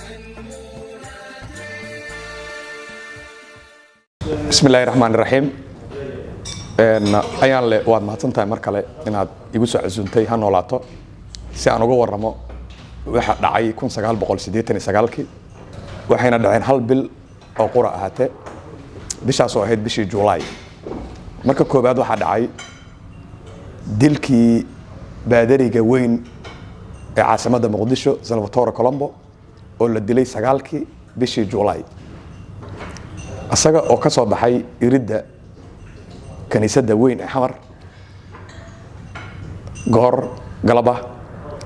Ha noolaatee. Bismi illaahi raxmaan raxiim. Ayaan le, waad mahadsan tahay mar kale inaad igu soo casuuntay Ha Noolaato si aan uga waramo waxa dhacay 1989-kii. Waxayna dhaceen hal bil oo qura ahaatee, bishaas oo ahayd bishii Juulaay. Marka koowaad waxaa dhacay dilkii baadariga weyn ee caasimadda Muqdisho, Salvatore Colombo, oo la dilay 9-kii bishii Juulaay, isaga oo ka soo baxay iridda kaniisadda weyn ee Xamar. Goor galaba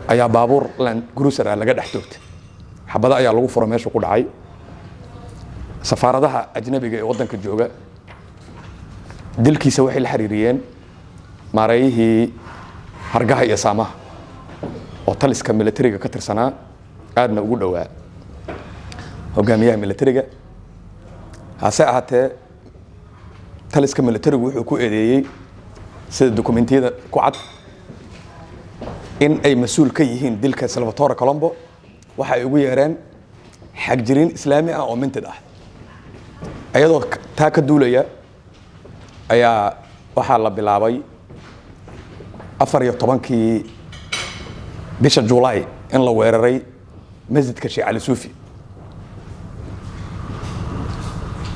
ayaa baabuur Land Cruiser ah laga dhex toogtay, xabado ayaa lagu furo, meeshu ku dhacay. Safaaradaha ajnabiga ee waddanka jooga dilkiisa waxay la xiriiriyeen maareeyihii hargaha iyo saamaha oo taliska militariga ka tirsanaa, aadna ugu dhowaa hogaamiyaha militariga. Hase ahaatee, taliska militarigu wuxuu ku eedeeyey, sida dokumentiyada ku cad, in ay mas-uul ka yihiin dilka Salvatore Colombo waxa ay ugu yeereen xagjiriin Islaami ah oo mintid ah. Iyadoo taa ka duulaya ayaa waxaa la bilaabay 14-kii bisha Juulaay in la weeraray masjidka Sheekh Cali Suufi.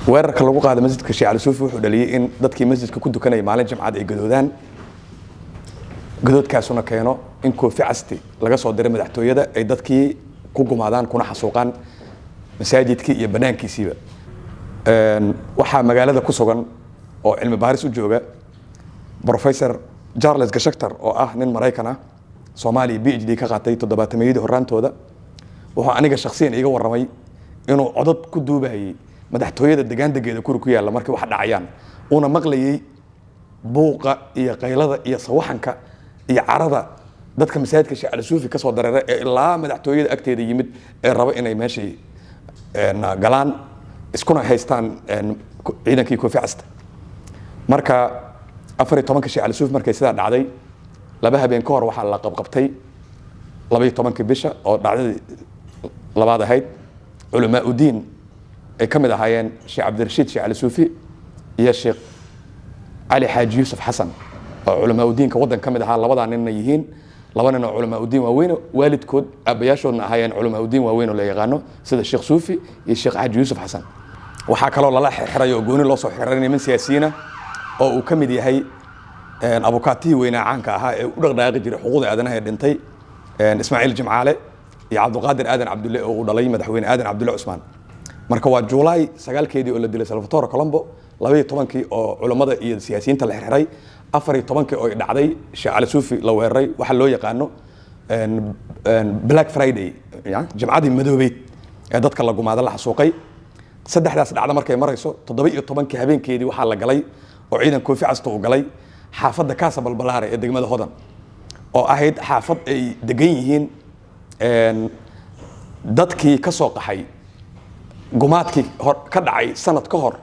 Weerarka lagu qaaday masjidka Sheekh Cali Suufi wuxuu dhaliyey in dadkii masjidka ku dukanayay maalin Jimcad ay gadoodaan, gadoodkaasuna keeno in koofi casti laga soo diray madaxtooyada ay dadkii ku gumaadaan kuna xasuuqaan masaajidkii iyo banaankiisiiba. Waxaa magaalada ku sugan oo cilmi baaris u jooga Professor Charles Gashaktar, oo ah nin Maraykan ah, Soomaaliya PhD ka qaatay toddobaatameyadii horraantooda. Wuxuu aniga shakhsiyan iiga warramay inuu codad ku duubayay madaxtooyada degaandegeeda kuri ku yaalla markay wax dhacayaan, uuna maqlayay buuqa iyo qaylada iyo sawaxanka iyo carada dadka masaajidka Sheekh Cali Suufi kasoo dareera ee ilaa madaxtooyada agteeda yimid ee raba inay meeshii galaan, iskuna haystaan ciidankii koofi casta. Marka 14-ka Sheekh Cali Suufi markay sidaa dhacday, 2 habeen ka hor waxaa la qabqabtay, 12-kii bisha oo dhacdadii labaad ahayd, culamaa udiin ay ka mid ahaayeen Sheekh Cabdirashiid Sheekh Cali Suufi iyo Sheekh Cali Xaaji Yuusuf Xasan, oo culamaa udiinka waddan ka mid ahaa. Labadaa ninna yihiin laba nin oo culamaa udiin waaweyn, waalidkood, aabbayaashoodna ahaayeen culamaa udiin waaweyn oo la yaqaano, sida Sheekh Suufi iyo Sheekh Xaaji Yuusuf Xasan. Waxaa kaloo lala xirxiray oo gooni loo soo xirxiray niman siyaasiyiina oo uu ka mid yahay abukaatihii weynaa caanka ahaa ee u dhaqdhaqaaqi jiray xuquuqda aadanaha ee dhintay, Ismaaciil Jimcaale, iyo Cabdiqaadir Aadan Cabdulle oo uu dhalay madaxweyne Aadan Cabdulle Cusmaan. Marka waa Juulaay 9-keedii oo la dilay Salvatore Colombo, 12-kii oo culammada iyo siyaasiyiinta la xirxiray, 14-kii oo dhacday Sheekh Cali Suufi la weeraray, waxa loo yaqaano Black Friday, Jimcadii madoobeyd ee dadka la gumaada, la xasuuqay. Saddexdaas dhacda markay marayso, 17-kii habeenkeedii waxaa la galay oo ciidan koofi casta uu galay xaafadda Kaasa Balbalaare ee degmada Hodan, oo ahayd xaafad ay degan yihiin dadkii ka soo qaxay gumaadkii hor ka dhacay sanad ka hor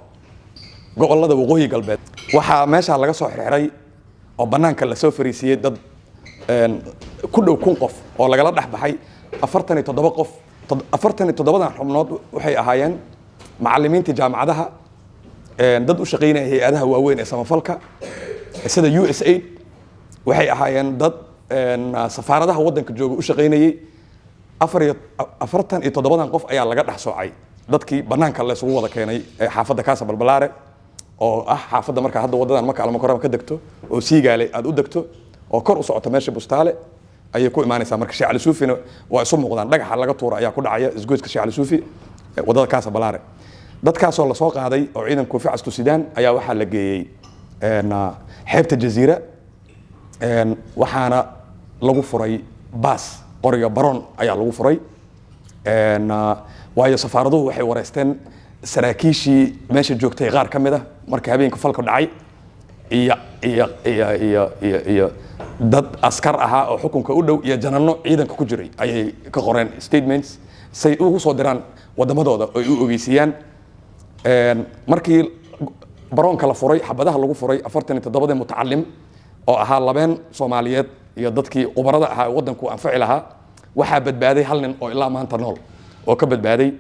gobolada Waqooyi Galbeed. Waxaa meeshaa laga soo xirxiray oo bannaanka lasoo fariisiiyey dad ku dhow 1000 qof oo lagala dhex baxay 47 qof. 47-dan xubnood waxay ahaayeen macallimiinta jaamacadaha, dad u shaqaynaya hay-adaha waaweyn ee samafalka sida USAID, waxay ahaayeen dad safaaradaha waddanka jooga u shaqaynayey. 47-dan qof ayaa laga dhex soocay dadkii bannaanka la isugu wada keenay ee xaafadda Kaasa Balbalaare, oo ah xaafadda markaa hadda waddadan Marka Almakorama ka degto oo Siigaale aad u degto oo kor u socoto, meesha Bustaale ayay ku imaanaysaa. Marka Sheekh Cali Suufina waa isu muuqdaan, dhagaxa laga tuura ayaa ku dhacaya isgoyska Sheekh Cali Suufi, waddada Kaasa Balaare. Dadkaasoo lasoo qaaday oo ciidan koofi castu sidaan ayaa waxaa la geeyey xeebta Jaziira, waxaana lagu furay baas qoriga baron ayaa lagu furay. Waayo safaaraduhu waxay wareysteen saraakiishii meesha joogtay qaar ka mid ah marka habeenka falka dhacay, iyo dad askar ahaa oo xukunka u dhow iyo janano ciidanka ku jiray ayay ka qoreen statements say ugu soo diraan wadamadooda oo ay u ogeysiiyaan. Markii baroonka la furay, xabadaha lagu furay 47-dii mutacalim oo ahaa labeen Soomaaliyeed iyo dadkii khubarada ahaa ee waddanku anfaci lahaa, waxaa badbaaday hal nin oo ilaa maanta nool. oo ka badbaaday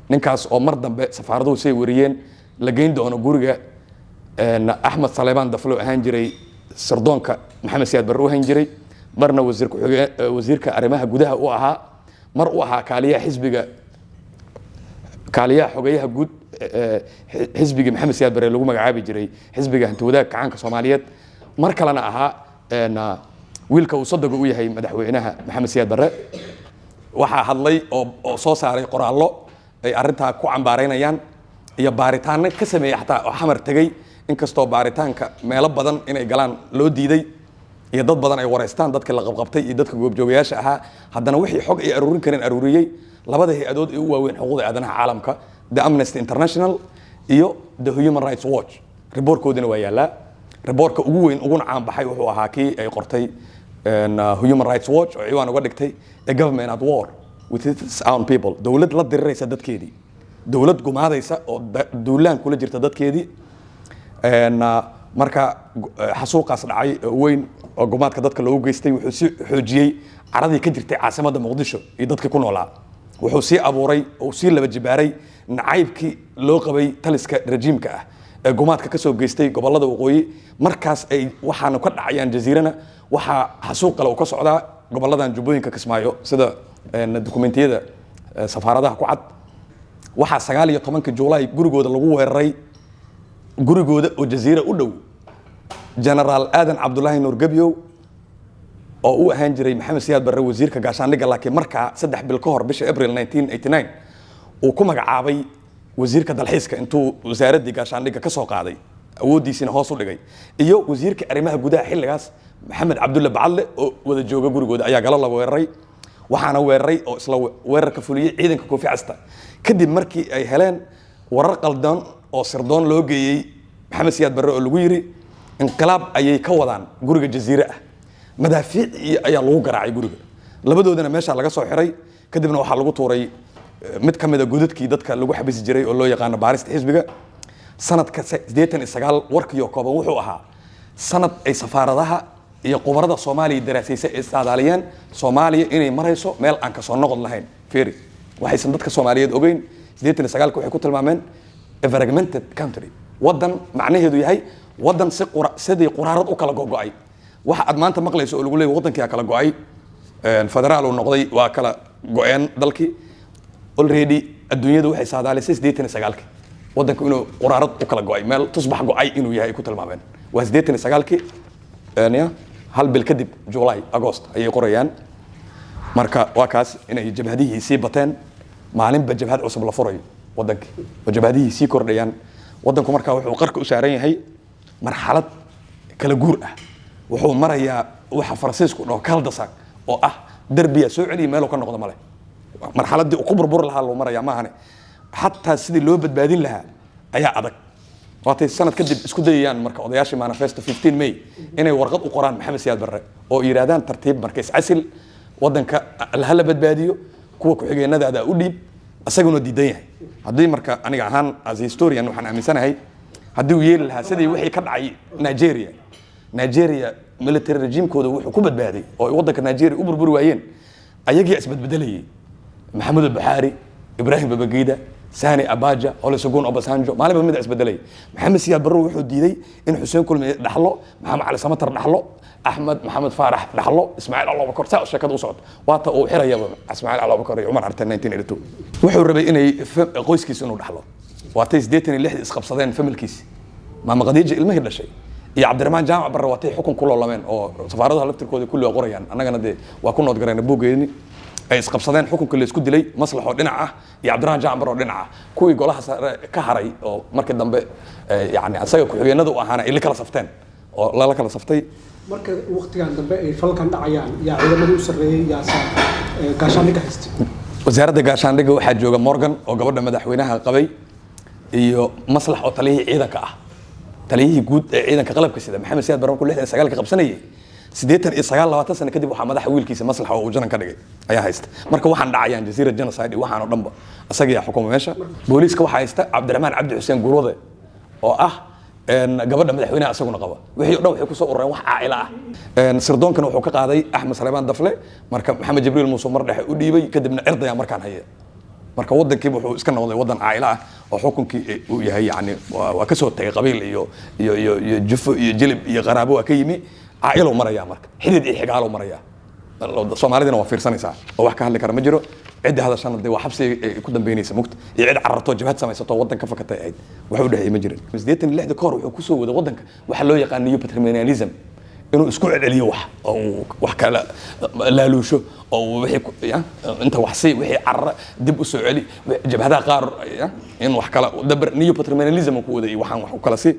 ninkaas, oo mar dambe safaaraduhu say wariyeen la geyn doono guriga Axmed Saleebaan Daflo, ahaan jiray sirdoonka Maxamed Siyaad Barre u ahaan jiray, marna wasiir ku-xigeen, wasiirka arrimaha gudaha u ahaa, mar u ahaa kaaliyaha xisbiga, kaaliyaha xogeyaha guud xisbigii Maxamed Siyaad Barre lagu magacaabi jiray Xisbiga Hanti Wadaag Kacaanka Soomaaliyeed, mar kalena ahaa wiilka uu sodoga u yahay madaxweynaha Maxamed Siyaad Barre. Waxaa hadlay oo soo saaray qoraallo ay arrintaa ku cambaaraynayaan iyo baaritaano ka sameeyey xataa oo Xamar tegey, inkastoo baaritaanka meelo badan inay galaan loo diiday iyo dad badan ay wareystaan dadka la qabqabtay iyo dadka goobjoogayaasha ahaa, haddana wixii xog ay aruurin kareen aruuriyey labada hay-adood ee u waaweyn xuquuqda aadanaha caalamka, the Amnesty International iyo the Human Rights Watch. Reportkoodina waa yaallaa. Reportka ugu weyn uguna caan baxay wuxuu ahaa kii ay qortay Human Rights Watch oo ciwaan uga dhigtay "A Government at War with Its Own People", dowlad la diriraysa dadkeedii, dowlad gumaadaysa oo duulaan kula jirta dadkeedii. Marka xasuuqaas dhacay oo weyn oo gumaadka dadka loogu geystay wuxuu sii xoojiyey caradii ka jirtay caasimadda Muqdisho iyo dadkii ku noolaa. Wuxuu sii abuuray oo sii laba jibaaray nacaybkii loo qabay taliska rajiimka ah ee gumaadka kasoo geystay gobolada waqooyi. Markaas ay waxaanu ka dhacayaan Jaziirana, waxaa xasuuq kale uu ka socdaa goboladan Jubbooyinka, Kismaayo, sida dukumentiyada safaaradaha ku cad. Waxaa 19-ka Juulaay gurigooda lagu weeraray, gurigooda oo Jaziira u dhow, Genaraal Aadan Cabdulaahi Nuur Gebyow oo u ahaan jiray Maxamed Siyaad Barre wasiirka gaashaandhigga, laakiin markaa 3 bil ka hor bisha April 1989 uu ku magacaabay wasiirka dalxiiska intuu wasaaraddii gaashaandhigga ka soo qaaday, awooddiisiina hoos u dhigay, iyo wasiirka arrimaha gudaha xilligaas Maxamed Cabdulle Bacadle oo wada jooga gurigooda ayaa galo la weeraray. Waxaana weeraray oo isla weerarka fuliyey ciidanka koofi casta, kadib markii ay heleen warar qaldan oo sirdoon loo geeyey Maxamed Siyaad Barre oo lagu yiri inqilaab ayay ka wadaan guriga Jaziire ah. Madaafiic iyo ayaa lagu garaacay guriga, labadoodana meesha laga soo xiray. Kadibna waxaa lagu tuuray mid ka mid a godadkii dadka lagu xabisi jiray oo loo yaqaano baarista xisbiga. Sanadka 89 warkiyo kooban wuxuu ahaa sanad ay safaaradaha iyo khubarada Soomaaliya daraasaysay ay saadaaliyeen Soomaaliya inay marayso meel aan kasoo noqod lahayn. Feri waxaysan dadka Soomaaliyeed ogeyn, 89-ka waxay ku tilmaameen a fragmented country, wadan macnaheedu yahay wadan si sidii quraarad u kala gogo'ay. Waxa aad maanta maqlayso oo lagu leeyahay wadankii kala go'ay, federaal uu noqday, waa kala go'een dalkii, already adduunyadu waxay saadaalisay 89-kii wadanku inuu quraarad u kala go'ay, meel tusbax go'ay inuu yahay ay ku tilmaameen. Waa 89-kii, ya hal bil kadib, July, August ayay qorayaan. Marka waa kaas inay jabhadihii sii bateen, maalinba jabhad cusub la furayo wadankii oo jabhadihii sii kordhayaan. Wadanku markaa wuxuu qarka u saaran yahay marxalad kala guur ah. Wuxuu marayaa waxa Faransiisku dhaho cul-de-sac, oo ah derbiya soo celiya, meeluu ka noqdo male. Marxaladdii uu ku burburi lahaa loo marayaa maahane, xataa sidii loo badbaadin lahaa ayaa adag. Waatay sanad kadib isku dayayaan marka odayaashii manifesto 15 May inay warqad u qoraan Maxamed Siyaad Barre oo yidhaahdaan tartiib marka iscasil, wadanka hala badbaadiyo, kuwa ku-xigeenadaada u dhiib, isaguna diidan yahay. Haddii marka aniga ahaan as a historian waxaan aaminsanahay haddii uu yeeli lahaa sidii wixii ka dhacay Nigeria. Nigeria military regimekooda wuxuu ku badbaaday oo ay wadanka Nigeria u burburi waayeen ayagii isbadbedelayay: Maxamudu Buxaari, Ibrahim Babangida, Sani Abacha, Olusegun Obasanjo, maalinba mid isbedelay. Maxamed Siyaad Barre wuxuu diiday in Xuseen Kulmiye dhaxlo, Maxamed Cali Samatar dhaxlo, Axmed Maxamed Faarax dhaxlo, Ismaaciil Abubakar. Saa sheekada u socota waata uu xirayaba Ismaaciil Abubakar iyo Cumar Carte 1982. Wuxuu rabay inay qoyskiisa inuu dhaxlo. Waatay 86-dii isqabsadeen familkiisi, Maama Khadiija ilmihii dhashay iyo Cabdiraxmaan Jaamac Barre, waatay xukun ku loolameen oo safaaradaha laftirkooda kulli waa qorayaan, annagana dee waa ku noodgarayna buuggeeni, ay isqabsadeen, xukunka la isku dilay, Maslax oo dhinac ah iyo Cabdiraxmaan Jaamac Barre oo dhinac ah. Kuwii golaha sare ka haray oo markii dambe yani asaga ku-xigeenada u ahaana ay la kala safteen oo lala kala saftay. Marka waqtigan dambe ay falkan dhacayaan, yaa ciidamadii u sarreeyey, yaase gaashaandhigga haystay? Wasaaradda gaashaandhigga waxaa jooga Morgan oo gabadha madaxweynaha qabay iyo Maslax oo taliyihii ciidanka ah, taliyihii guud ee ciidanka qalabka sida. Maxamed Siyaad Barre markuu 69-ka qabsanayay, 89, 20 sano kadib, waxaa madaxa wiilkiisa Maslax oo uu janan ka dhigay ayaa haysta. Marka waxaan dhacayaan Jaziira genocide iyo waxaan oo dhanba asagiyaa xukuma meesha. Booliiska waxaa haysta Cabdiraxmaan Cabdi Xuseen Gurwade oo ah gabadha madaxweynaha isaguna qaba. Wixii o dhan waxay kusoo urureen wax caa'ila ah. Sirdoonkana wuxuu ka qaaday Axmed Saleebaan Dafle. Marka Maxamed Jibriil Muuse mar dhexe u dhiibay, kadibna Cirdayaa markaan haya. Marka wadankiiba wuxuu iska noqday wadan caa'ilo ah oo xukunkii uu yahay, yani waa kasoo tagay qabiil iyo jufo iyo jilib iyo qaraabo, waa ka yimi caa'ilo maraya. Marka xidid iyo xigaalo maraya. Soomaalidina waa fiirsanaysaa oo wax ka hadli kara ma jiro. Cidda hadashana dee waa xabsi ay ku dambeynaysa mugta, iyo cid cararto, jabhad samaysato, waddan ka fakatay ahayd. Wax u dhexeeyay ma jirin. 86-da ka hor wuxuu kusoo waday waddanka waxa loo yaqaan new patrimonialism, inuu isku celceliyo wax oo uu wax kala laaluusho oo uu wixii ya, inta wax si wixii carara dib u soo celi, jabhadaha qaar ya, in wax kala dabar, new patrimonialism uu ku waday iyo waxaan wax u kala si.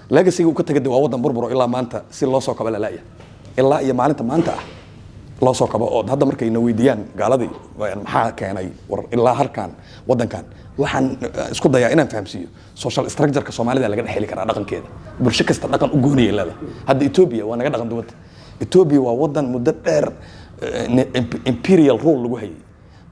Legacy uu ka tagay dee waa waddan burburo ilaa maanta si loo soo kaba lalaaya, ilaa iyo maalinta maanta ah loo soo kabo. Oo hadda markay na weydiiyaan gaaladii maxaa keenay war ilaa halkan wadankan, waxaan isku dayaa inaan fahamsiiyo social structure-ka Soomaalida laga dhex heli karaa dhaqankeeda. Bulsho kasta dhaqan u gooniyay leedahay. Hadda Ethiopia waa naga dhaqan duwanta. Ethiopia waa wadan muddo dheer imperial rule lagu hayay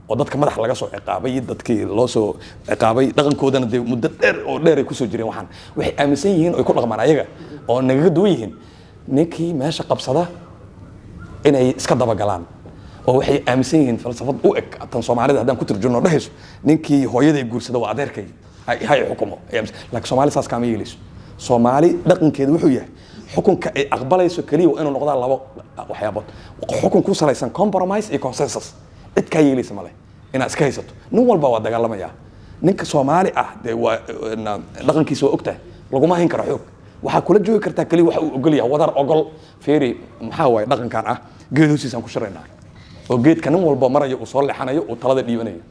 oo dadka madax laga soo ciqaabay, dadkii loo soo ciqaabay dhaqankoodana dee muddo dheer oo dheer ay kusoo jireen. Waxaan waxay aaminsan yihiin oo ay ku dhaqmaan ayaga oo nagaga duwan yihiin, ninkii meesha qabsada inay iska dabagalaan, oo waxay aaminsan yihiin falsafad u eg tan Soomaalida haddaan ku turjurno dhehayso ninkii hooyaday guursada waa adeerkay, hay xukumo. Laakiin Soomaali saas kaama yeelayso. Soomaali dhaqankeedu wuxuu yahay xukunka ay aqbalayso keliya waa inuu noqdaa labo waxyaabood: xukun ku salaysan compromise iyo consensus. Cid kaa yeelaysa male inaad iska haysato. Nin walba waa dagaalamaya. Ninka Soomaali ah dee waa dhaqankiisa waa ogtahay, laguma hayn karo xoog. Waxaa kula joogi kartaa keliya waxa uu ogol yahay, wadar ogol. Feeri, maxaa waaye dhaqankan ah? Geed hoostiisaan ku shiraynaa oo geedka nin walba maraya uu soo leexanayo, uu talada dhiibanayo.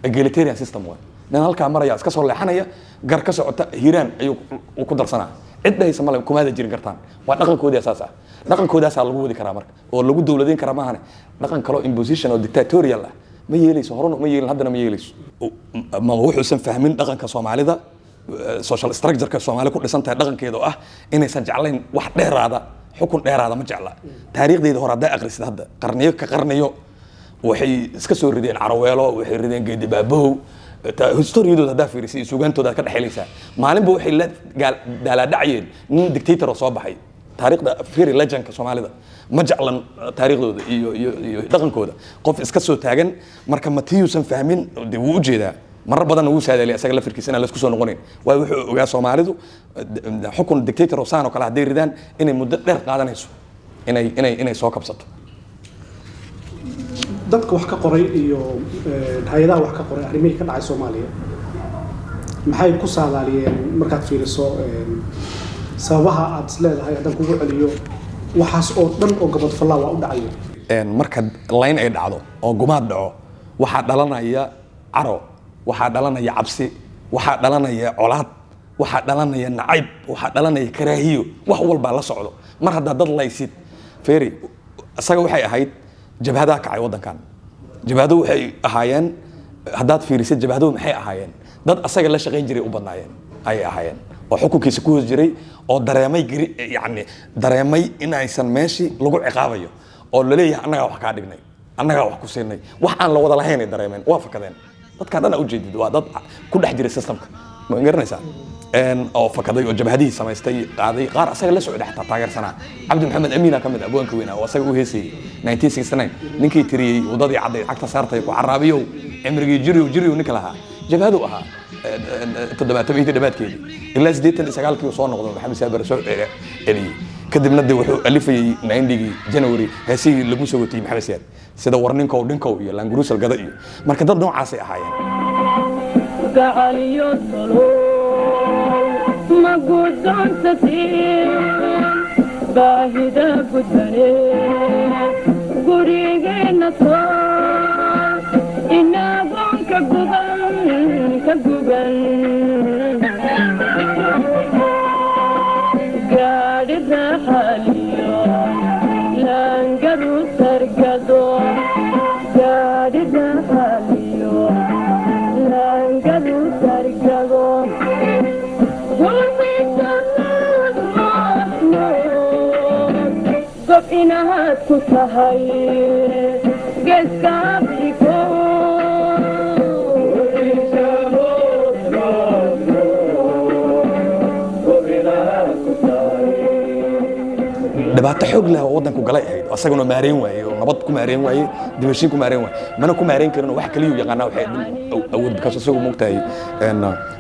Egalitarian system waay. Nin halkaa maraya iska soo leexanaya, gar ka socota Hiiraan ayuu uu ku darsanaa. Cid dhahaysa male kumaada jirin kartaan. Waa dhaqankoodii saas ah. Dhaqankoodaasaa lagu wadi karaa marka oo lagu dowladeyn karaa maahane, dhaqan kaloo imposition oo dictatorial ah ma yeelayso. Horena ma yeelin, haddana ma yeelayso. Ma wuxuusan fahmin dhaqanka Soomaalida, social structure-ka Soomaali ku dhisan tahay, dhaqankeeda oo ah inaysan jeclayn wax dheeraada, xukun dheeraada ma jecla. Taariikhdeeda hore haddaa akhrisid, hadda qarniyo ka qarniyo waxay iska soo rideen Caraweelo, waxay rideen Geedi Baabow. Historiyadooda haddaa fiirisay iyo suugaantooda ka dhexelaysaa, maalinba waxay la daalaadhacayeen nin dictator oo soo baxay. Taariikhda fiiri, legendka Soomaalida ma jeclan taariikhdooda iyo dhaqankooda qof iska soo taagan. Marka matiyuusan fahmin dee wuu ujeedaa. Marar badanna wuu saadaaliyay isaga lafirkiisa inaan laisku soo noqonayn, waayo wuxuu ogaa Soomaalidu xukun dictator oo saan oo kale hadday ridaan inay muddo dheer qaadanayso inay soo kabsato. Dadka wax ka qoray iyo hay-adaha wax ka qoray arrimihii ka dhacay Soomaaliya maxay ku saadaaliyeen markaad fiiriso sababaha aad is leedahay, haddaan kugu celiyo, waxaas oo dhan oo gabadfallaa waa u dhacaya? Marka layn ay dhacdo oo gumaad dhaco, waxaa dhalanaya caro, waxaa dhalanaya cabsi, waxaa dhalanaya colaad, waxaa dhalanaya nacayb, waxaa dhalanaya karaahiyo, wax walbaa la socdo mar haddaa dad laysid. Feri, isaga waxay ahayd jabhadaha kacay waddankan. Jabhaduhu waxay ahaayeen, haddaad fiirisid, jabhaduhu maxay ahaayeen? Dad asaga la shaqayn jiray u badnaayeen ayay ahaayeen oo xukunkiisa ku hoos jiray oo dareemay gari, yacni dareemay in aysan meeshii lagu ciqaabayo oo laleeyahay annagaa wax kaa dhignay, annagaa wax ku siinay, wax aan la wada lahayn ay dareemeen, waa fakadeen. Dadkaan dhan aa ujeedid waa dad ku dhex jiray systemka, ma garanaysaa, oo fakaday oo jabhadihii samaystay, qaaday qaar asaga la socday, xataa taageersanaa. Cabdi Maxamed Amiina ka mid ah, abwaanka weynaa oo asaga u heesayey 1969, ninkii tiriyey wadadii cadday cagta saartay ku caraabiyow cimrigii jiriyow jiriyow, ninka lahaa jabhadu ahaa. 70-yadii dhammaadkeedii ilaa 89-kii uu soo noqdo, Maxamed Saabare soo celiyey. Kadibna de wuxuu alifayey 90-gii January heesihii lagu soo watiyey Maxamed Siyaad, sida warninkow dhinkow iyo Laanguruusal gada iyo. Marka dad noocaasay ahaayeen. Gacaliyo tolow, ma guddoonsatiin baahida gudbane gurigeenna soo inagoon ka guban ka guban gaadhi raaxaliyo laangaru sargado, gaadhi raaxaliyo laangaru sargado. Gob inaad ku tahay geeska Afriko. Dhibaato xoog leh oo waddanku galay ahayd, asaguna maareyn waayey oo nabad ku maareyn waayey, dimashiin ku maareyn waayey, mana ku maareyn karin oo wax kaliyuu yaqaanaa waxay awood bikaas isagu moogtahay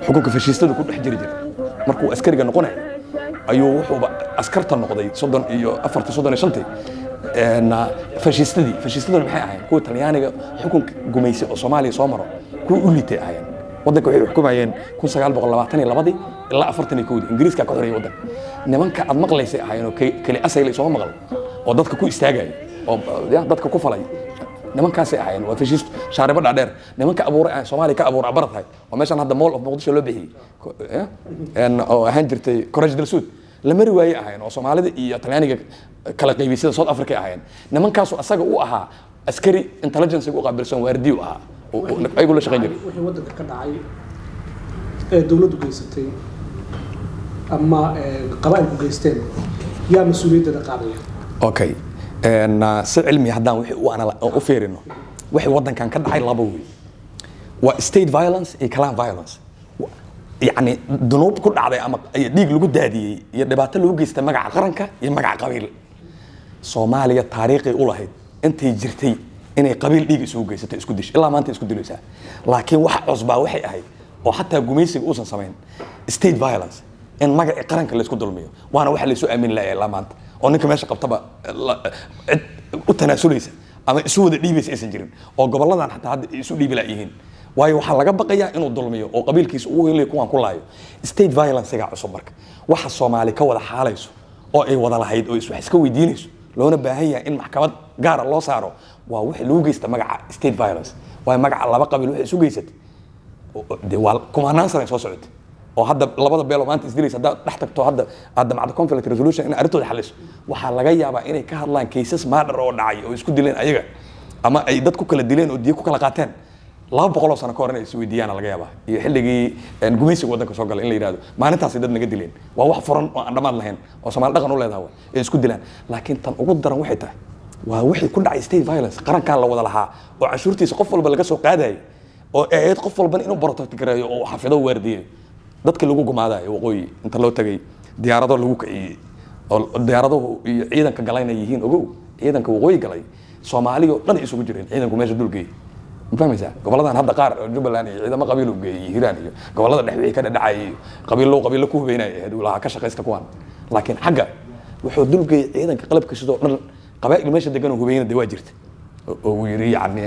xukunka fashiistada ku dhex jiri jiray. Markuu askariga noqonayay ayuu wuxuuba askarta noqday 34-tii, 35-tii fashiistadii. Fashiistaduna maxay ahayn? Kuwa Talyaaniga xukunka gumaysay oo Soomaaliya soo maro kuwa u liitay ahaayeen. Waddanka waxay xukumayeen 1922-dii ilaa 41-dii. Ingiriiska ka xoreeyay waddanka. Nimanka aad maqlaysay ahaayeen oo keli asayle sooma maqal oo dadka ku istaagaya oo ya dadka ku falay, nimankaasay ahaayeen. Waa fashiist shaaribo dhaadheer nimanka abuuray ah, Soomaaliya ka abuuray apartheid oo meeshan hadda Mall of Muqdisho loo bixiyey oo ahaan jirtay Corrège del Sud la mari waayey ahaayeen, oo Soomaalida iyo Talyaaniga kala qaybiyey sida South Africa ay ahaayeen. Nimankaasu asaga u ahaa askari intelligence u qaabilsan, waardiyu ahaa ayagu la shaqayn jiray. Wixii waddanka ka dhacay ee dowladdu geysatay ama qabaa'ilku geysteen, yaa mas-uuliyaddeeda qaadaya? Okay, si cilmi haddaan wixii u fiirino, wixii waddankan ka dhacay laba wey: waa state violence iyo clan violence. Yacni dunuub ku dhacday ama iyo dhiig lagu daadiyey iyo dhibaato lagu geystay magaca qaranka iyo magaca qabiil. Soomaaliya taariikhay u lahayd intay jirtay inay qabiil dhiig isugu geysato, isku disho, ilaa maanta isku dilaysaa. Laakiin waxa cusbaa waxay ahayd oo xataa gumaysiga uusan samayn state violence, in magacii qaranka laysku dulmiyo. Waana waxa laysu aamini lahaa ilaa maanta oo ninka meesha qabtaba cid u tanaasulaysa ama isu wada dhiibaysa aysan jirin, oo goboladan xataa hadda isu dhiibi laayihiin, waayo waxaa laga baqayaa inuu dulmiyo oo qabiilkiisa ugu helayo kuwaan ku laayo. State violencega cusub. Marka waxa Soomaali ka wada xaalayso oo ay wada lahayd oo is wax iska weydiinayso, loona baahan yahay in maxkamad gaara loo saaro, waa wixii lagu geysta magaca state violence. Waayo magaca laba qabiil waxay isu geysatay dee waa kumanaan sana soo socotay, oo hadda labada beelo maanta isdilaysa haddaad dhex tagto, hadda aad damacdo conflict resolution in arrintooda xaliso, waxaa laga yaabaa inay ka hadlaan cases murder oo dhacay oo isku dileen ayaga ama ay dad ku kala dileen oo diyo ku kala qaateen 200 oo sano ka hor inay isweydiiyaan laga yaabaa, iyo xilligii gumaysiga waddanka soo galay in la yidhahdo maalintaasay dad naga dileen. Waa wax furan oo aan dhammaad lahayn oo Soomaali dhaqan u leedahay ay isku dilaan. Laakiin tan ugu daran waxay tahay waa wixii ku dhacay state violence, qarankan la wada lahaa oo canshuurtiisa qof walba laga soo qaadayay oo ahayd qof walbana inuu protect gareeyo oo xafido, waardiyeyo, dadka lagu gumaadayo waqooyi inta loo tagay, diyaarado lagu kiciyey oo diyaaraduhu iyo ciidanka galayna yihiin. Ogow, ciidanka waqooyi galay Soomaaliya oo dhan ay isugu jireen. Ciidanku meesha dulgeeyey, ma fahmaysaa? Goboladan hadda qaar oo Jubbaland iyo ciidamo qabiil u geeyey iyo Hiiraan iyo gobolada dhex wixii ka dhadhacayay iyo qabiilo qabiilo ku hubeynaya ahayd uu lahaa ka shaqaysta kuwan. Laakiin xagga wuxuu dulgeeyey ciidanka qalabka sidoo dhan qabaa'il meesha degan oo hubeyna dee waa jirta oo uu yidhi yacni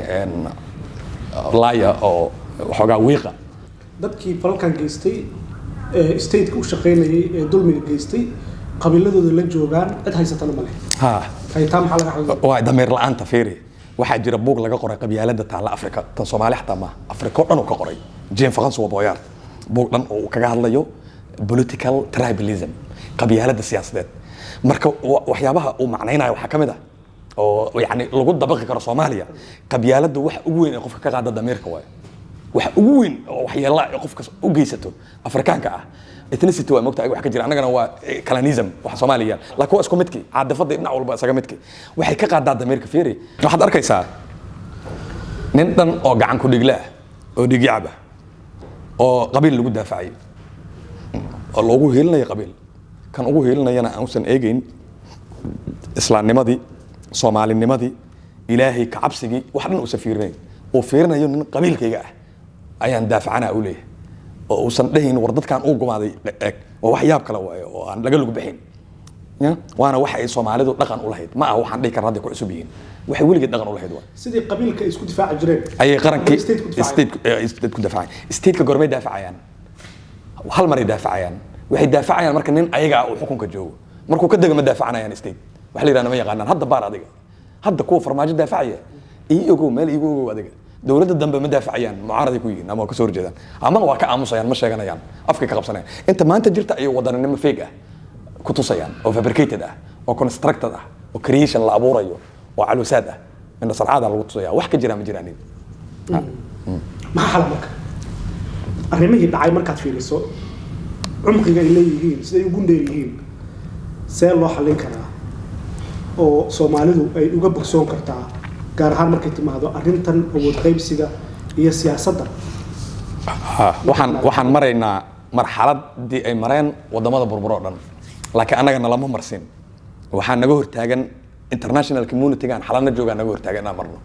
laaya oo waxoogaa wiiqa. Dadkii falalkan geystay ee stateka u shaqaynayay ee dulmiga geystay qabiiladooda la joogaan, cid haysatana ma leh. Ha. Haytaa maxaa laga xalin? Waa dameer la-aanta. Fiiri, waxaa jira buug laga qoray qabyaalada taalla Afrika, tan Soomaali xataa maaha, Afrika oo dhan uu ka qoray, Jean François Bayart, buug dhan oo uu kaga hadlayo political tribalism, qabyaalada siyaasadeed. Marka waxyaabaha uu macnaynayo waxaa ka mid ah oo yacni lagu dabaqi karo Soomaaliya: qabyaaladda waxa ugu weyn ee qofka ka qaada damiirka waayo. Waxa ugu weyn oo waxyeella ay qofka u geysato Afrikaanka ah ethnicity waa mogtahay wax ka jira. Annagana waa clanism waxa Soomaaliya, laakiin waa isku midkii caadifada dhinac walba isaga midkii waxay ka qaadaa damiirka. Fiiri, waxaad arkaysaa nin dhan oo gacan ku dhigle ah oo dhigyacab ah oo qabiil lagu daafacayo oo loogu hiilinayo qabiil, kan ugu hiilinayana aanusan eegeyn islaamnimadii, soomaalinimadii, Ilaahay ka cabsigii, wax dhan uusan fiirinayn, uu fiirinayo nin qabiilkayga ah ayaan daafacana u leeyahay, oo uusan dhahayn war dadkan uu gumaaday eeg. Waa wax yaab kale waaye oo aan laga lug bixin. Ya? Waana waxa ay Soomaalidu dhaqan u lahayd. Ma aha waxaan dhihi karna hadday ku cusub yihiin, waxay weligeed dhaqan u lahayd waay. Sidii qabiilka ay isku difaaci jireen ayay qarankii state ku difaacayeen. State ku daafacayaan. Stateka gormay daafacayaan? Hal maray daafacayaan. Waxay daafacayaan marka nin ayaga ah uu xukunka joogo. Markuu ka dego ma daafacanayaan. State wax la yidhahda ma yaqaanaan. Hadda baar adiga, hadda kuwa Farmaajo daafacaya ii ogow, meel iigu ogow adiga, dowladda dambe ma daafacayaan, mucaaraday ku yihiin ama waa kasoo horjeedaan ama waa ka aamusayaan, ma sheeganayaan, afkay ka qabsanayaan. Inta maanta jirta ayay wadaninimo fake ah ku tusayaan oo fabricated ah oo constructed ah oo creation la abuurayo oo calusaad ah, indha sarcaada lagu tusaya. Wax ka jira ma jiraanin. Maxaa xala marka arrimihii dhacay markaad fiiriso cumqiga ay leeyihiin, siday ugu dheer yihiin, see loo xallin karaa oo Soomaalidu ay uga bogsoon kartaa, gaar ahaan markay timaado arrintan awood qaybsiga iyo siyaasadda? Waxaan maraynaa marxaladii ay mareen wadamada burburo o dhan, laakiin annaga nalama marsin. Waxaa naga hortaagan international community-gaan xalana joogaa naga hortaagan inaan marno.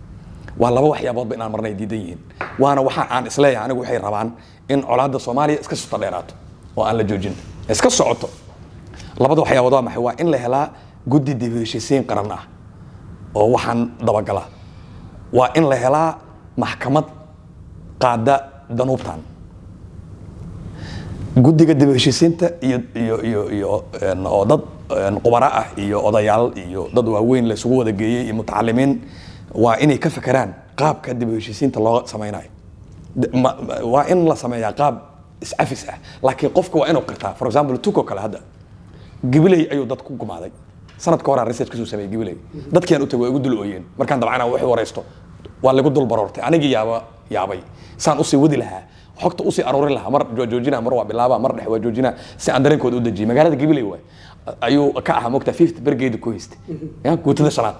Waa laba waxyaaboodba inaan marno ay diidan yihiin, waana waxa aan isleeyahay anigu waxay rabaan in colaadda Soomaaliya iska soto dheeraato oo aan la joojin, iska socoto. Labada waxyaabood waa maxay? Waa in la helaa guddi dib u heshiisiin qaran ah oo waxaan dabagala. Waa in la helaa maxkamad qaada danuubtan. Guddiga dib u heshiisiinta iyo oo dad khubara ah iyo odayaal iyo dad waaweyn la isugu wada geeyey iyo mutacalimiin waa inay ka fekeraan qaabka dib u heshiisiinta loo sameynayo. Waa in la sameeyaa qaab iscafis ah, laakiin qofka waa inuu qirtaa. For example, Tuko kale hadda Gibiley ayuu dad ku gumaaday. Sanadka horaa research kasoo sameeyey Gibiley. Dadkii aan u tagay waa igu dul ooyeen. Markaan dabcana wax wareysto waa lagu dul baroortay. Anigii yaaba yaabay saan usii wadi lahaa, xogta usii aruurin lahaa. Mar waa joojina, mar waa bilaaba, mar dhex waa joojina, si aan dareenkooda u dejiyay. Magaalada Gibiley waay ayuu ka ahaa mogta Fifth Brigade ku haystay ya guutada shanaad.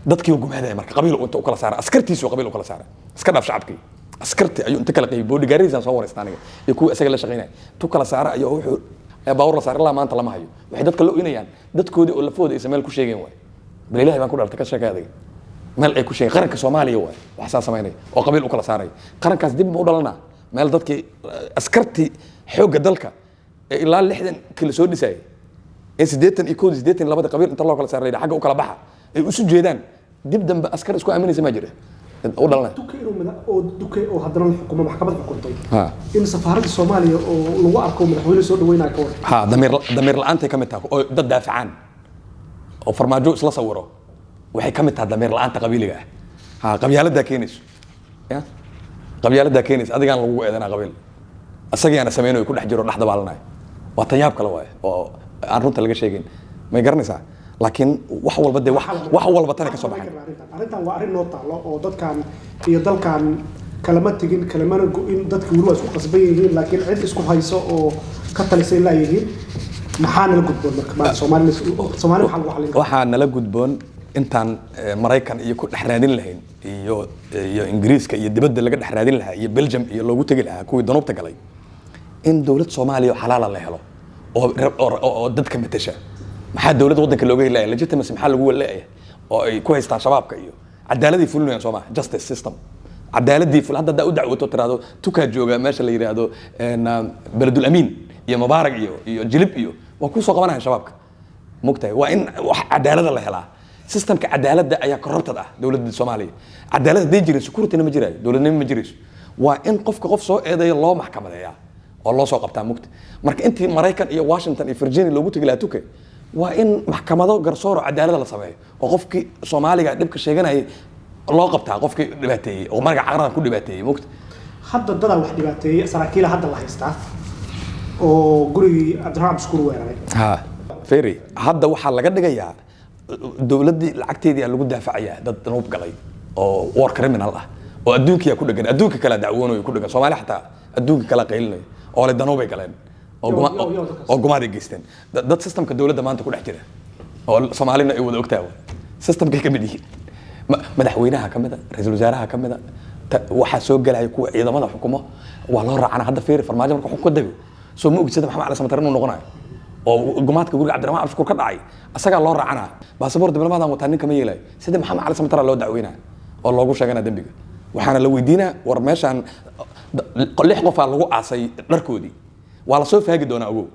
Dadkii uu gumaadaya marka qabiil inta u kala saara, askartiisu qabiil u kala saara, iska dhaaf shacabkii, askarti ayuu inta kala qaybiyay. Bodyguardiisaan soo wareysta aniga iyo kuwa isaga la shaqeynaya. Intuu kala saara ayaa wuxuu ayaa baawur la saaray. Ilaa maanta lama hayo. Waxay dadka la oynayaan dadkoodii oo lafahooda aysan meel ku sheegeen waay. Bal Ilaahay baan ku dhaltay, ka sheekay adiga meel ay ku sheegeen. Qaranka Soomaaliya waay wax saa samaynaya oo qabiil u kala saaraya. Qarankaas dib ma u dhalanaa meel dadkii askartii xoogga dalka ee ilaa 60-kii la soo dhisayay ee 81-dii, 82-dii qabiil inta loo kala saaray xagga u kala baxa ay isu jeedaan, dib dambe askar isku aaminaysa ma jira u dhalanaya? Duke inuu oo Duke oo haddana la xukumo, maxkamad xukuntay, Ha. in safaaradda Soomaaliya oo lagu arko madaxweyne soo dhaweynayo, ka war? Ha, damiir la'aantay ka mid tahay oo dad daafacaan oo Farmaajo isla sawiro. Waxay ka mid tahay damiir la'aanta qabiiliga ah. Ha, qabyaaladaa keenayso ya qabyaaladaa keenayso. Adigaan lagugu eedanaa qabiil, asagayaana sameynayo, ku dhex jiro, dhex dabaalanayo. Waa tan yaab kale waaye oo aan runta laga sheegayn, may garanaysaa? Laakiin wax walba dee wax walba tanay ka soo baxeen. Arrintan waa arrin noo taalo oo dadkan iyo dalkan kalama tegin, kalamana go-in. Dadka weli waa isku qasban yihiin, laakiin cid isku hayso oo ka talisay laayihiin. Maxaa nala gudboon marka maanta Soomaali? Soomaali waxaa lagu xallin karaa? Waxaa nala gudboon intaan Maraykan iyo ku dhex raadin lahayn iyo Ingiriiska iyo dibadda laga dhex raadin lahaa iyo Belgium iyo loogu tegi lahaa kuwii danuubta galay, in dowlad Soomaaliya oo xalaala la helo oo dadka matasha. Maxaa dowlad waddanka looga helaya legitimacy? Maxaa lagu leeyahay oo ay ku haystaan shabaabka iyo cadaaladii fulinayaan? Soo maha justice system cadaaladii ful. Hadda haddaa u dacwato, tiraahdo tukaa jooga meesha la yidhaahdo Beledul Amiin iyo Mubaarak iyo Jilib iyo waa kusoo qabanayaan shabaabka, mogtahay? Waa in wax cadaalada la helaa. Systemka cadaaladda ayaa corrupted ah. Dowladda Soomaaliya cadaalad hadday jirin, security-na ma jiraayo, dowladnimo ma jirayso. Waa in qofka qof soo eedeeyo loo maxkamadeeyaa oo loo soo qabtaa, mugta? Marka intii Maraykan iyo Washington iyo Virginia loogu tegi lahaa tuke, waa in maxkamado garsooro cadaalada la sameeyo oo qofkii Soomaaliga dhibka sheeganayay loo qabtaa, qofkii dhibaateeyey oo magaca caqradan ku dhibaateeyey, mugta? Hadda dadaa wax dhibaateeyey, saraakiila hadda la haystaa oo gurigii Cabdiraxmaan Cabdishakuur weeraray. Ha, ferry hadda waxaa laga dhigayaa dowladdii lacagteedii aa lagu daafacayaa dad danuub galay oo war criminal ah oo adduunkiyaa ku dhegan, adduunka kala dacwoonayo ku dhegan. Soomaali xataa adduunka kala qaylinayo oo le danuubay galeen oo Yo, dadkaas. oo gumaaday geysteen. Dad systemka dowladda maanta ku dhex jira oo Soomaalina ay wada ogtahay systemkay ka mid yihiin. Madaxweynaha ka mid a, ra-iisul wasaaraha ka mid a, waxaa soo gelaya kuwa ciidamada xukumo. Waa loo raacana. Hadda fiiri, Farmaajo marka xukun ka dego, soo ma ogid sida Maxamed Cali Samatar inuu noqonayo oo gumaadka guriga Cabdiraxmaan Cabdishakuur ka dhacay asagaa loo raacanaa? Baasaboor diblomaadaan wataa ninka ma yeelayo. Sida Maxamed Cali Samatar loo dacweynaya oo loogu sheeganaa dembiga. Waxaana la weydiinaa, war meeshaan lix qofaa lagu aasay dharkoodii, waa lasoo faagi doonaa. Ogow,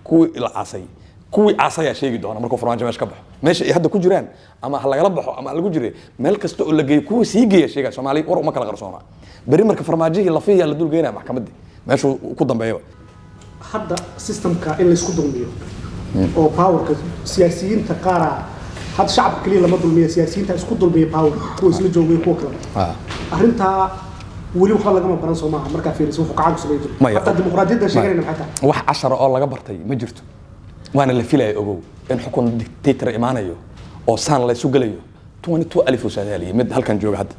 kuwii la aasay, kuwii aasayaa sheegi doona markuu Farmaajo meesha ka baxo meesha ay hadda ku jiraan, ama ha lagala baxo ama ha lagu jiray. Meel kasta oo la geeyo, kuwii sii geeya sheegaya. Soomaali war uma kala qarsoona. Beri marka Farmaajihii lafihiyaa la dul geynaya maxkamaddii meeshuu ku dambeeyaba. Hadda systemka in laysku dulmiyo oo powerka siyaasiyiinta qaara, hadda shacabka keliya lama dulmiyo, siyaasiyiinta isku dulmiya power, kuwa isla joogay, kuwa kale. Arrintaa weli waxba lagama baran, soo maaha? Markaa fiiriso wuxuu gacan ku samayn jiray. Maya. Hataa dimuqraadiyadda sheeganayna maxay tahay? Wax cashara oo laga bartay ma jirto, waana la filaya. Ogow in xukun dictator imaanayo oo saan la isu gelayo. 22 uu saadaaliyay mid halkan jooga hadda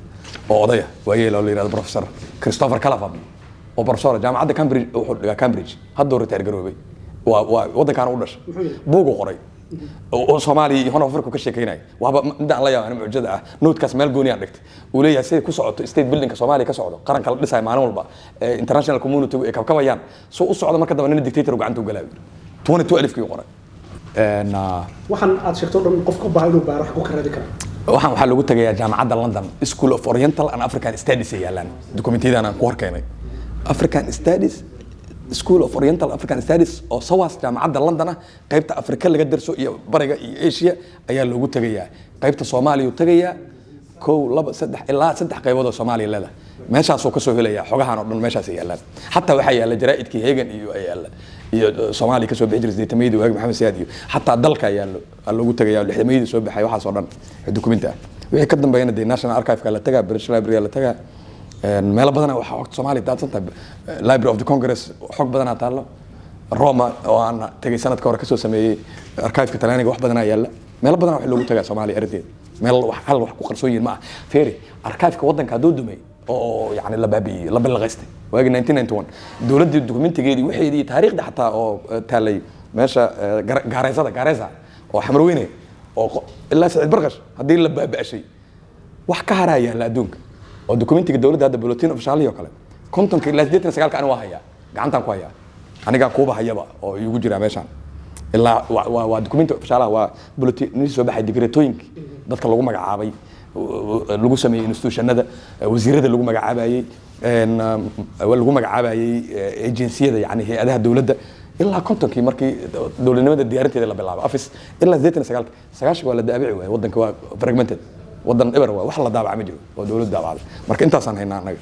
oo odaya waayeel oo la yihahdo Professor Christopher Clapham oo professor jaamacadda Cambridge, wuxuu dhigaa Cambridge, hadduu retire garoobay, waa waddankaana u dhashay. Muxuu yidhi? Buugu qoray oo Soomaaliya iyo Horn of Africa ka sheekeynaya. Waaba midda aan la yaabo mucjada ah. Note-kaas meel gooni aan dhigtay. Uu leeyahay siday ku socoto state buildingka Soomaaliya ka socdo, qaranka la dhisayo maalin walba ee international community ay kabkabayaan soo u socdo, marka dambe nin dictator gacanta u galaa. 22 alifkii qoray. Waxaan aad sheegto o dhan, qofka u baahan inuu baaro wax ku ka raadi karaa? Waxaa lagu tagayaa Jaamacadda London, School of Oriental and African Studies ay yaalaan dokumentiyadaan aan ku horkeenay. African Studies, School of Oriental African Studies oo SOAS, Jaamacadda London ah, qaybta Afrika laga darso iyo Bariga iyo Asia ayaa loogu tegayaa. Qaybta Soomaaliya uu tegayaa, kow, laba, saddex, ilaa saddex qaybood oo Soomaaliya leedahay meeshaasuu kasoo helaya. Xogahan oo dhan meeshaasay yaalaan. Xataa waxaa yaalla jaraa'idkii Hegan iyo ay yaalla iyo Soomaaliya kasoo bixi jiray 80-mayadii, waagi Maxamed Siyaad, iyo xataa dalka yaallo aa loogu tagaya, 60-mayadii soo baxay. Waxaas oo dhan dukumenti ah. Wixii ka dambeeyana dee National Archive-ka la tagaa, British Library la tagaa. Meelo badana waxaa xogta Soomaaliya daadsan tahay. Library of the Congress xog badanaa taallo. Roma oo aan tegay sanadka hore kasoo sameeyey archive-ka Talyaaniga wax badanaa yaalla. Meelo badanaa wax loogu tagaa Soomaaliya arrinteeda. Meel wax hal wax ku qarsoon yihin ma ah. Feeri, archive-ka waddanka hadduu dumay oo yani la baabi'iyey, la ballaqaystay waagii 1991, dowladdii dokumentigeedii, waxeedii, taariikhda xataa oo taalay meesha gaareysada, gaareysa oo Xamarweyne oo ilaa Saciid Barqash haddii la baaba'shay, wax ka haraa yaalla adduunka oo documentiga dowladda hadda, bulletin official oo kale, 50-ka ilaa 89-ka ani waa hayaa, gacantaan ku hayaa, anigaa kuuba hayaba oo iigu jiraa meeshaan. Ilaa waa documenti official, waa bulletin soo baxay, digreetooyinkii dadka lagu magacaabay, lagu sameeyey institutionada, wasiirada lagu magacaabayey, lagu magacaabayey agenciyada, yani hay-adaha dowladda, ilaa 50-kii markii dowladnimada diyaarinteeda la bilaabay office, ilaa 89-ka, 90-ka waa la daabici waay. Wadanka waa fragmented, wadan eber waay, wax la daabaca ma jiro oo dowladdu daabacday. Marka intaasaan haynaa annaga.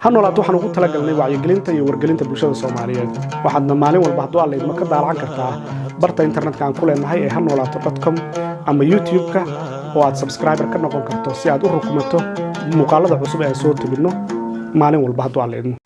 Ha Noolaato waxaan ugu talagalnay wacyigelinta iyo wargelinta bulshada Soomaaliyeed. Waxaadna maalin walba, hadduu Alla idmo, ka daalacan kartaa barta internetka aan ku leenahay ee hanoolaato.com ama YouTube-ka oo aad subscriber ka noqon karto si aad u rukumato muuqaalada cusub ee aan soo tebinno maalin walba, hadduu Alla idmo.